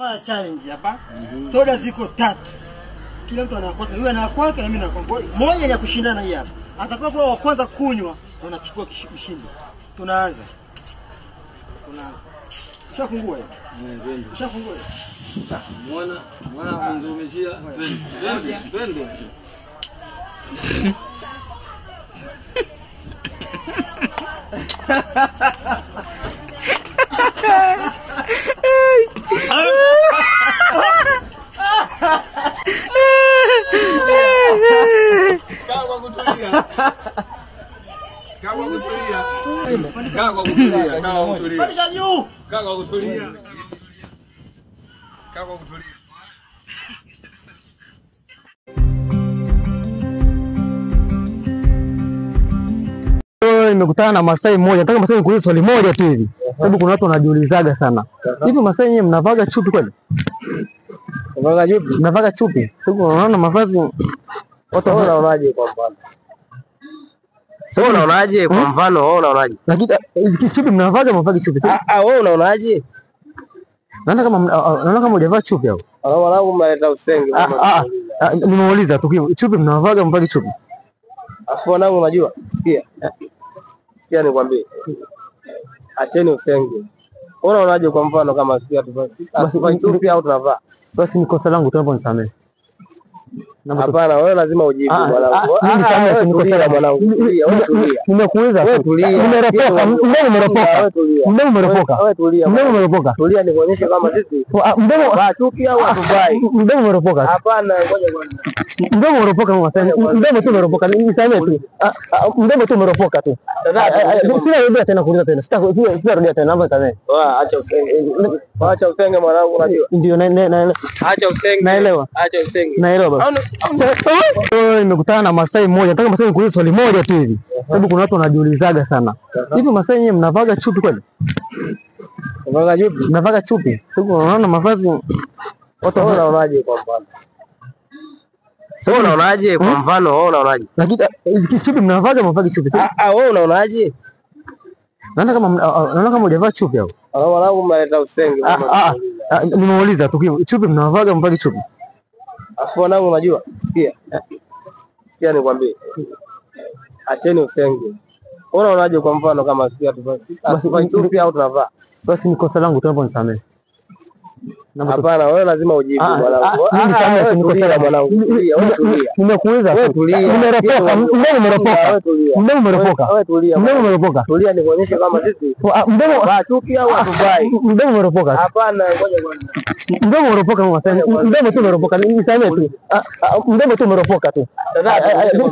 Fanya challenge hapa. Soda ziko tatu. Kila mtu ana kwake, yule ana kwake na mimi na kwangu. Moja ni ya kushindana hii hapa. Atakuwa kwa wa kwanza kunywa na anachukua ushindi. Tunaanza. Tunaanza. Ushafungua hiyo? Twende. Ushafungua hiyo? Mwana, mwana mzumishia. Twende. Twende. Kaa kwa kutulia. Kaa kwa kutulia. Kaa kwa kutulia. Kaa kwa kutulia. Pandisha juu. Kaa kwa kutulia. Kaa kwa kutulia. Nimekutana na Masai mmoja. Nataka Masai nikuulize swali moja tu hivi. Sababu kuna watu wanajiulizaga sana. Hivi Masai nyewe mnavaga chupi kweli? Mnavaga chupi? Mnavaga chupi? Sababu unaona mavazi watu Wewe unaonaje kwa mfano? Wewe unaonaje kwa mfano? Wewe unaonaje? Lakini chupi mnavaga, mnavaga chupi. Ah ah, wewe unaonaje? Naona kama hujavaa chupi hapo. Wanangu mnaleta usenge. Ah ah, nimeuliza tu chupi mnavaga, mnavaga chupi. Afu wanangu unajua? Sikia. Sikia nikwambie. Acheni usenge. Wewe unaonaje kwa mfano kama sisi hatuvai chupi au tunavaa? Basi ni kosa langu, tunaomba nisamehe. Hapana, wewe lazima ujibu mwanangu. Mwanangu. Nimekuuliza. Nimeropoka. Mdomo umeropoka. Mdomo umeropoka. Mdomo umeropoka. Tulia nikuonyeshe kama sisi mdomo vaa chupi au hatuvai. Mdomo umeropoka. Hapana, ngoja kwanza. Mdomo umeropoka mwana. Mdomo tu umeropoka. Nisamehe tu. Mdomo tu umeropoka tu. Sina tena kuuliza tena. Sitarudia tena, naomba nisamehe. Acha usenge. Acha usenge mwanangu, unajua. Ndio na acha usenge. Naelewa. Acha usenge. Naelewa baba. Nimekutana na Masai mmoja. Nataka Masai nikuulize swali moja tu hivi. Sababu kuna watu wanajiulizaga sana. Hivi Masai nyewe mnavaga chupi kweli? Mnavaga chupi? Mnavaga chupi? Sababu unaona mavazi watu unaonaje kwa mfano? Wewe unaonaje kwa mfano? Wewe unaonaje? Lakini chupi mnavaga, mnavaga chupi. Ah ah, wewe unaonaje? Naona kama hujavaa chupi hapo. Wanangu mnaleta usenge. Ah ah, nimeuliza tu chupi mnavaga, mnavaga chupi. Afu wanangu unajua? Sikia. Sikia nikwambie. Acheni usenge. Wewe unaonaje kwa mfano kama sisi hatuvai chupi au tunavaa? Basi ni kosa langu, tunaomba nisamehe. Hapana, wewe lazima ujibu mwanangu. Mwanangu. Nimekuuliza. Nimeropoka. Mdomo umeropoka. Mdomo umeropoka. Mdomo umeropoka. Tulia nikuonyeshe kama sisi mdomo vaa chupi au hatuvai. Mdomo umeropoka. Hapana, ngoja kwanza. Mdomo umeropoka mwana. Mdomo tu umeropoka. Nisamehe tu. Mdomo tu umeropoka tu.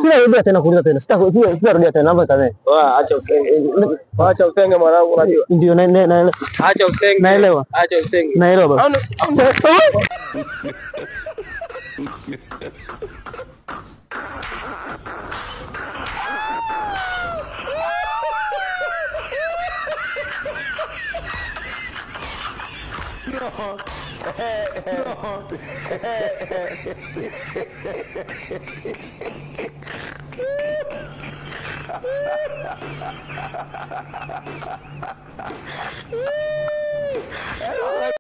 Sina tena kuuliza tena. Sitarudia tena, naomba nisamehe. Acha usenge. Acha usenge mwanangu, unajua. Ndio na acha usenge. Naelewa. Acha usenge. Naelewa baba. No.